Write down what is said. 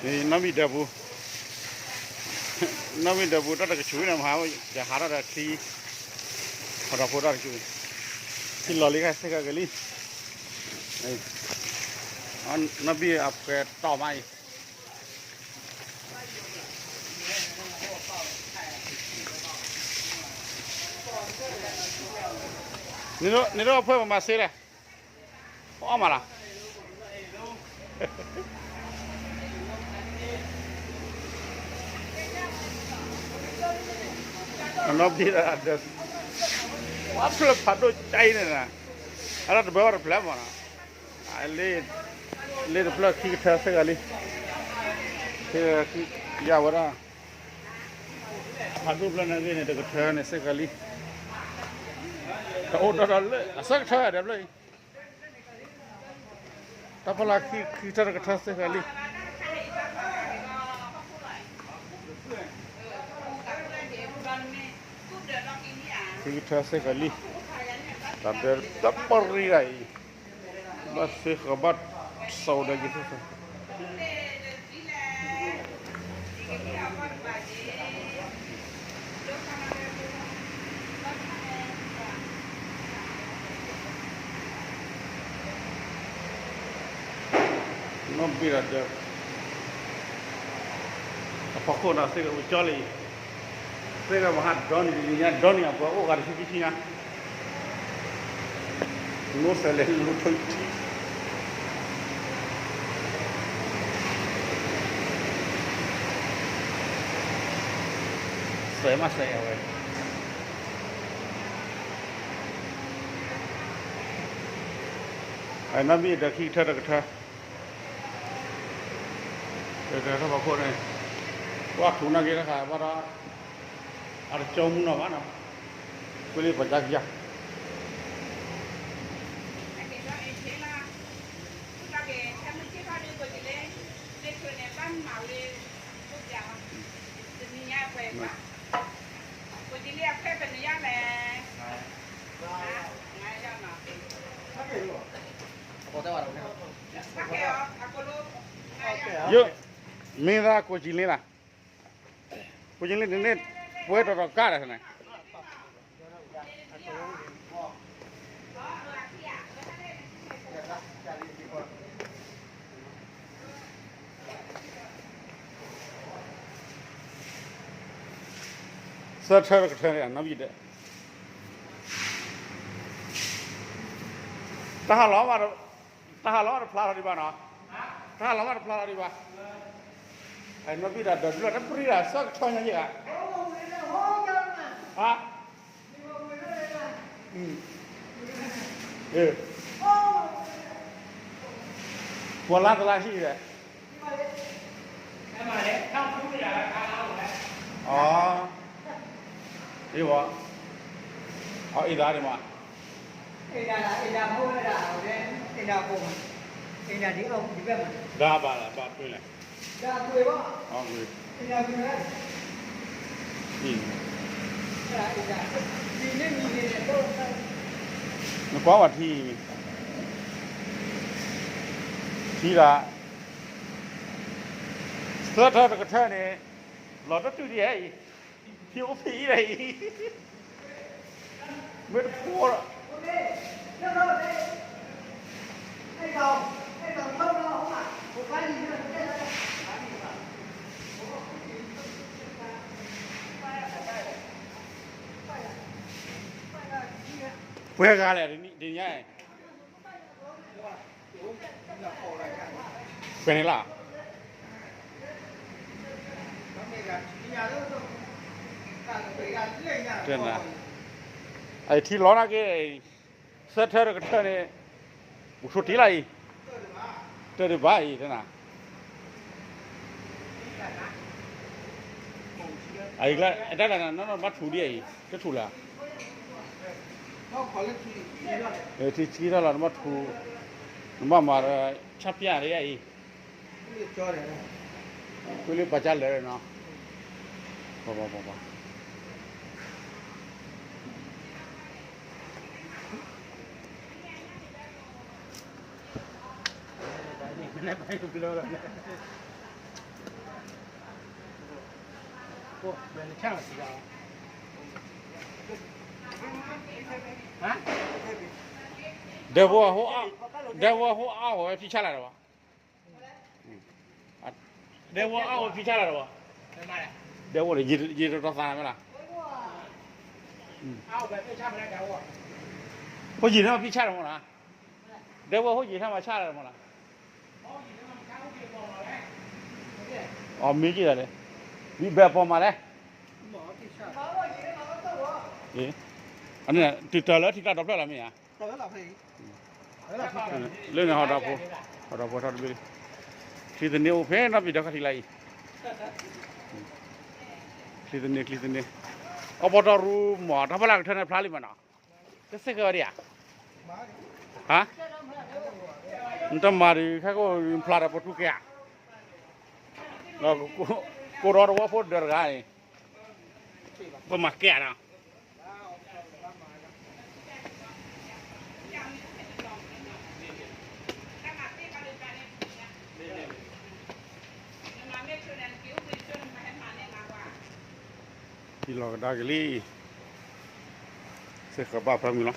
နီၢ်ဘံၣ်ဒၢးပူၤ, နီၢ်ဘံၣ်ဒၢးပူၤ တၢ်တကဆူၣ်န့ၣ်မဟါ, ယဟးထီၣ်ဒီးချံ, ဟီၣ်ဒီဖိတၢ်တကဆူၣ်, ထံလီၤလံခါစ့ၢ်ကီးလံ, နီၢ်ဘံၣ်အဖှဲးတီၢ်မးအံၤ, န့ၣ်ဒီးအဖှဲးပမၤစ့လဲၣ်, ပအီၣ်မးလီၤ. နီၢ်ဘံၣ်ဒၢး, ပှၤဖျၢၣ်ဖးဒိၣ်ကၠဲအံၤန့ၣ်, အတၢ်တဘၢဘၣ်တဖျၢၣ်မးနီၤ, လ့ၣ်တဖျၢၣ်ခံကထၢစ့ၢ်ကီးလံ, ယဝဲဒၣ်, ဖးဒိၣ်ဖျၢၣ်န့ၣ်ဂ့ၤန့ၣ် တကထၢန့ၣ်စ့ၢ်ကီးလံ, တအိၣ်ဒီးဒီးလၢအဆၢကထၢဒီးဖျၢၣ်အံၤ တၢ်ဖီလာ်ခံ ခံကထၢတကထၢစ့ၢ်ကီးလံ. ခံကထၢစ့ၢ်ကီးလံ. တၢ်ဒၢတပရံဒၣ်အံၤ, ဘၣ်သ့ဃီၤဘၣ်စီၤဒီးက့ၤသ့ၣ် နီၢ်ဘံၣ်ဒၢး, အဖီခိၣ်န့ၣ် သ့ၣ်ကအိၣ်ကၠီလံ, သ့ၣ်ကမၤဟးဒီနံၤတနံၤညါ ဒီနံၤအပှၤအိၣ်ဂၤတဆံခံဆံညါ, နိစဲးလဲၤလူၤထိၣ်ထံ စဲးမးစဲးအဝဲ, နီၢ်ဘံၣ်ဒၢးခံကထၢတကထၢ, တကထၢထီၣ်ဖီခိၣ်န့ၣ်, ပှၤထူးနာ်က့ၤတခါဘၣ်ဒီး, အတကၠီမုၢ်နီၤဘၣ်နီၤ, ကွ့လံပှၤကါကယါ မ့ၢ်သးကိးကံလ့လၢ်, ကိးကံလ့န့ၣ် ပှဲၤတီၤတီၤကါဒီးန့ၣ် သၢထၢတကထၢန့ၣ် နီၢ်ဘံၣ်ဒၢး, တၢ်ဟးလီၤဘၣ်, တၢ်ဟးလီၤဘၣ်တဖျါလီၤဒံးဘၣ်နီၤ, တၢ်ဟးလီၤဘၣ်တဖျါလီၤဒံးဘၣ်, နီၢ်ဘံၣ်ဒၢးဒၢးဒုလီၤတပရံဒၣ် သၢကထၢညါယဲၢ်ဧါ, ဟါ ပှၤလါတလါဟံၣ်ဒီး, အီ, အဝဲ, အအံၤသးဒံးမး, ဒၣ်ဘၣ်လၢဘၣ်ဖဲလဲၣ်, နကွၢ်ဝဲထံ, ထံဒၣ်, သၢထၢတကထၢန့ၣ်, လီၤတတုၤဒံးအံၤ, ဖံအိၣ်ဖံအံၤဒၣ်အံၤ, မ့ၢ်တဖိဒီး ပှဲၤဂၤလဲၣ်, ဒ်ညါ, ပှဲၤန့ၣ်လီၤ, အထံလီၤနာ်က့ၤ, သၢထၢတကထၢန့ၣ်, ပူၤဆိတ့လၢအံၤ, တၢ်ဒံးဘၣ်အံၤတနၤ အံၤကျါ အတၢ်လၢနနီၢ်နီၢ်ဘၣ်ထူဒံးအံၤ တထူလၢ, ထံဆံထီၣ်လီၤ နဘၣ်ထူ, နဘၣ်မၤဒီး ဆၣ်ပျၢ်တယါအံၤ, ကွ့လၢပှၤကၢ်လၢာ်နီၤ, ပှၤပှၤပှၤပှၤ မ့ၢ်ဘၣ်ဘျီလီၤ, ဒဲဖိအဟိၣ်အါ, ဒဲဖိအါဝဲဖံဆါလၢတဝီ, ဒဲဖိန့ၣ် ယံာ်တတီၤသးနၤမ့ၢ်လီၤ, ဖိယံာ်န့ၣ်မ့ၢ်ဖံဆါလၢမ့ၢ်လီၤ, ဒဲဖိဖိယံာ်န့ၣ်မ့ၢ်ဆါလၢမ့ၢ်လီၤ, အမ့ၢ်က့ၤဒ်လဲၣ်, ဝံၤဘဲပိာ်မးလဲၣ်, အန့ၣ် တုၤတၢ်လၢထံကျါဒီဖျၢၣ်လီၤမ့ၢ်ဧါ, လၢန့ၣ်ဟီၣ်ဒီဖိ, ဟီၣ်ဒီဖိထီတဘ့ၣ်လံ, ချံသန့အိၣ်ဖဲနီတဘ့ၣ်ဒီးခါထံးလၢအံၤ, ချံသန့ ချံသန့, အီပီတီရူမး တၢ်ဖီလာ်ကထၢန့ၣ်ဖျါလံမးနီၤ, ကစ့ၢ်ကီးဝဲဒၣ်ဧါ, ဟါ, နတမၤဒံး ခဲကိးဖျါဒီးပတူၢ်ကဲဧါ, ကိးဒီးတဝီဖိဒၢးတဂၤန့ၣ်, ပမၤကဲဧါနီၤ ဟံးလီၤကဒါက့ၤလံ, စ့ၢ်ကီးဘၣ်ဖၢမုၢ်လီၤ.